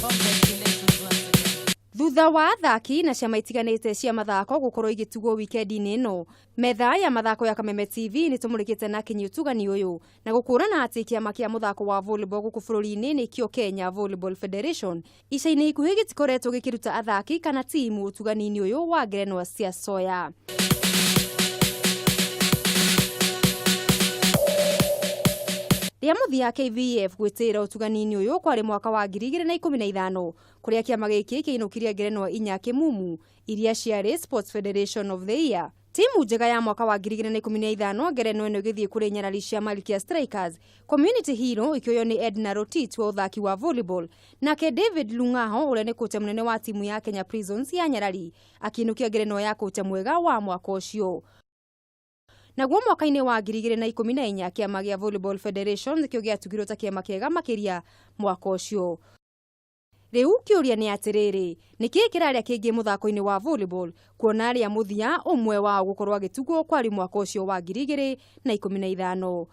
Congratulations once again. Thutha wa athaki na ciama itiganĩte cia mathako gũkorwo igĩtugwo wikendi-inĩ ĩno, metha ya mathako ya Kameme TV nĩ tũmũrĩkĩte na kinyi ũtugani ũyũ na gũkũrana atĩ kĩama kĩa mũthako wa volleyball gũkũ bũrũri-inĩ nĩkĩo Kenya Volleyball Federation ica-inĩ ikuhĩ gĩtikoretwo gĩkĩruta athaki kana timu ũtugani-inĩ ũyũ wa ngerenwa cia soya. Rĩa mũthia KVF gwĩtĩĩra ũtugani-inĩ ũyũ kwarĩ mwaka wa 2015 kũrĩa kĩama gĩkĩ kĩinũkirie ngerenwa inya kĩmumu iria ciarĩ Sports Federation of the Year. Timu njega ya mwaka wa 2015 ngerenwa ĩno ĩgĩthiĩ kũrĩ nyarari cia Malkia Strikers, Community Hero ikĩoywo nĩ Edna Rotich wa ũthaki wa volleyball, nake David Lung'aho ũrĩa nĩ kocha mũnene wa timu ya Kenya Prisons ya nyarari akĩinũkia ngerenwa ya kocha mwega wa mwaka ũcio. Naguo mwaka-inĩ wa 2014 kĩama gĩa Volleyball Federation nĩkĩo gĩatugirwo ta kĩama kĩega makĩria mwaka ũcio. Rĩu kĩũria nĩ atĩrĩrĩ, nĩkĩĩ kĩrarĩa kĩngĩ mũthako-inĩ wa volleyball kuona rĩa mũthia ũmwe wao gũkorwo agĩtugwo kwarĩ mwaka ũcio wa 2015?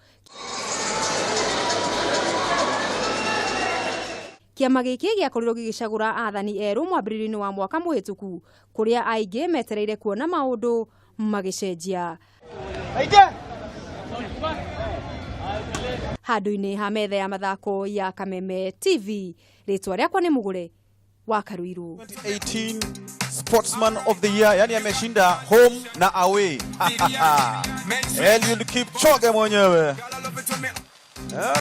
Kĩama gĩkĩ gĩakorirwo gĩgĩcagũra athani erũ mwambĩrĩrio-inĩ wa mwaka mũhĩtũku kũrĩa aingĩ metereire kuona maũndũ magĩcenjia. Handũ-inĩ ha metha ya mathako ya Kameme TV, rĩtwa rĩakwa nĩ Mũgũre wa Karuiru. 2018 Sportsman of the Year, yani ameshinda home na away. Eliud Kipchoge mwenyewe.